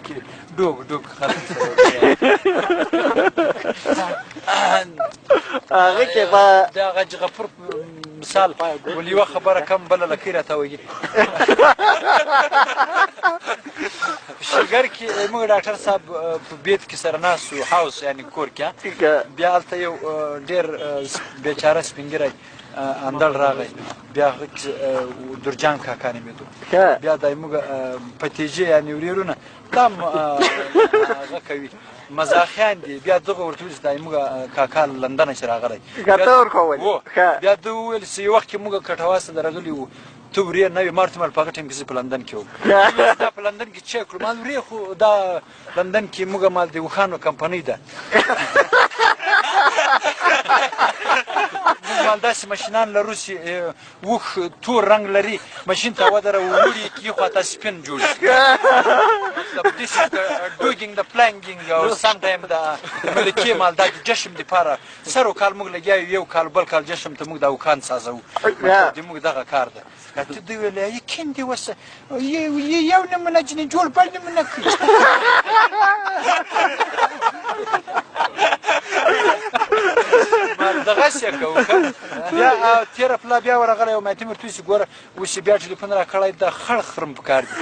کې ډوګ ډوګ خلک سره. هغه کې به د هغه غفور مثال ول، یوه خبره کم بله لکۍ راته وایي. شلګر کې موږ ډاکټر صاحب په بیت کې سره ناست وو، هاوس یعنې کور کې. بیا هلته یو ډېر بیچاره سپین ږیری اندړ راغی، بیا هغه کې درجان کاکا نومېدو. بیا دا موږ پتیجې یعنې ورېرونه دا هغه کوي، مزاخیان دي. بیا دغه ورته وویل چې دا موږ کاکا له لندنه چې راغلی. ته ورښوول. بیا ده وویل چې یو وخت کې موږ کټواز ته درغلي وو، ته ورې نه وې. ما ورته وویل په هغه ټایم کې زه په لندن کې وم. دا په لندن کې چې کړو مال ورې، خو دا لندن کې موږ مال د اوښانو کمپنۍ ده، موږ مال داسې ماشینان لرو چې اوښ تور رنګ لري، ماشین ته ودره وړي کې خواته سپین جوړ شي. مطلب this is the doing the planning او sometime د ملکې مال دا د جشن دپاره سر کال موږ لګیا یو، یو کال بل کال جشن ته موږ دا اوښان سازو، مطلب د موږ دغه کار ده. ته دوی ویل یقین دی وسه یو نمونه چې جوړ بل نمونه کوي. دغسې یې کوو. بیا تېره پلا بیا ورغلی وم، ماتې مې ورته وویل چې ګوره اوس یې بیا ټلیفون راکړی، دا خړ خرم پکار دی.